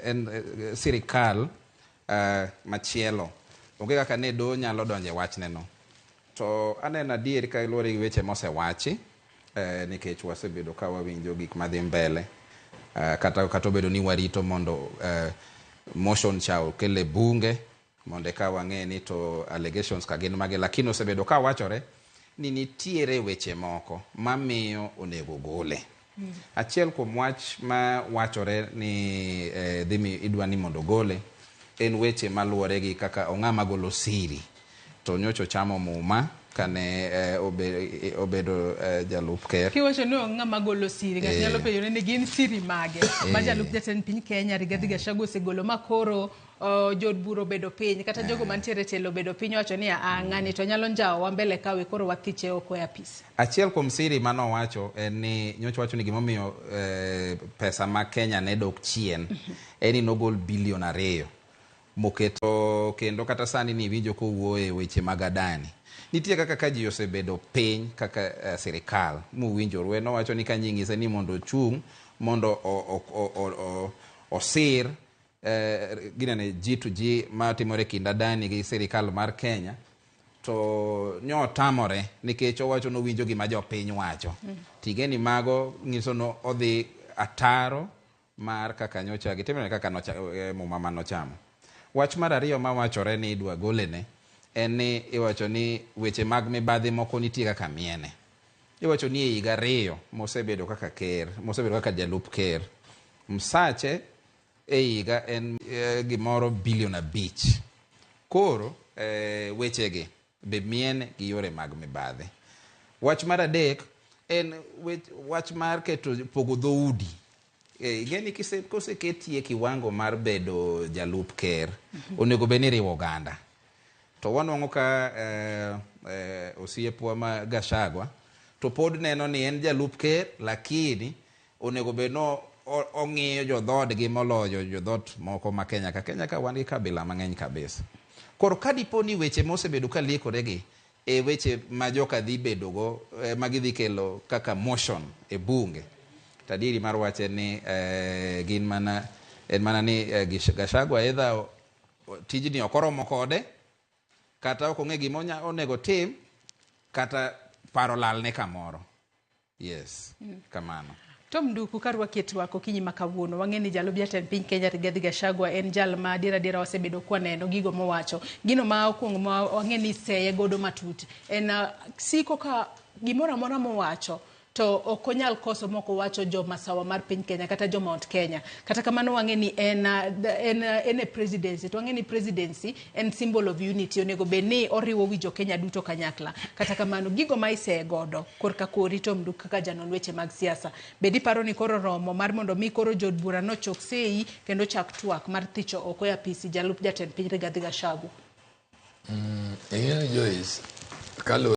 En sirikal machielo. Onge kaka ne doho nyalo donjo e wachneno. To aneno adier ka luwore gi weche mosewachi, nikech wasebedo ka wawinjo gik madhi mbele, kata obedo ni warito mondo motion cha okel e bunge mondo eka wang'e ni to allegations ka gin mage, lakini osebedo ka wachore ni nitiere weche moko mamiyo onego gole. Achiel kuom wach ma wachore ni dhi idwa ni mondo ogole en weche maluwore gi kaka ong'ama golo siri. To nyocha ochamo muma kane obedo jalup ker. Kiwacho ni ng'ama golo siri, ng'ato nyalo penjore ni gin siri mage ma jalup jatend piny Kenya Rigathi Gachagua osegolo ma koro jood bura obedo piny kata jogo mantiere e telo obedo piny owacho ni a ng'ani to nyalo njawowa mbele kawe koro wathiche oko e apis. Achiel kuom siri manowacho en ni nyocha wacho ni gimomiyo pesa ma Kenya ne dok chien en ni nogol bilion 2 moketo, kendo kata sani ni iwinjo kowuoyo e weche mag Adani. Nitie kaka ka ji osebedo piny kaka sirikal mowinjore nowacho ni ka nying'ise ni mondo ochung' mondo osir ginene G2G matimore kind Adani gi sirikal mar Kenya, to nyotamore nikech owacho nowinjo gima jopiny wacho. Tigeni mago nyiso no odhi ataro mar kaka nyocha gitimore kaka nocha, muma manochamo. Wach mar ariyo mawachore ni idwa golene en ni iwacho ni weche mag mibadhi moko nitie kaka miene. Iwacho ni e higa 2 mosebedo kaka ker, mosebedo kaka jalup ker, msache e higa en gimoro bilion 5. Koro wechegi be miene gi yore mag mibadhi. Wach mar adek en wach mar keto pogo dhoudi. Ing'e ni koseketie kiwango mar bedo jalup ker, onego bed ni iriwo oganda. To wanwang'o ka osiepwa ma Gachagua to pod neno ni en jalup ker, lakini onego bed no ong'iyo jodhoodgi moloyo jodhot moko ma Kenya ka. Kenya ka wan gi kabila mang'eny kabisa. Koro ka dipo ni weche mosebedo ka liekore gi e weche ma joka dhi bedogo, ma gidhi kelo kaka motion e bunge, to adieri mar wach en ni gin mana, en mana ni Gachagua either tijni ok oromo kode, kata ok ong'e gima onego tim, kata paro lalne kamoro. Yes, kamano. Tom Nduku, karwaki e twak okinyi ma kawuono, wang'e ni jalup jatend piny Kenya Rigathi Gachagua en jal ma adiera adiera wasebedo kwaneno gigo mowacho. Gino ma okwongo ma wang'e ni seye godo matut en siko ka gimoro amora mowacho to ok onyal koso mok owacho jo masawa mar piny Kenya kata jo Mount Kenya. Kata kamano wang'e ni en e presidency, to wang'e ni presidency en symbol of unity, onego bed ni oriwo wi jo Kenya duto kanyakla. Kata kamano gigo ma iseye godo korka kori Tom Nduku kaka janon weche mag siasa, bed iparo ni koro romo mar mondo mi koro jood bura nochok sei kendo chak twak mar thicho oko e apisi jalup jatend piny Rigathi Gachagua? Ing'e ni Joyce, kaluwore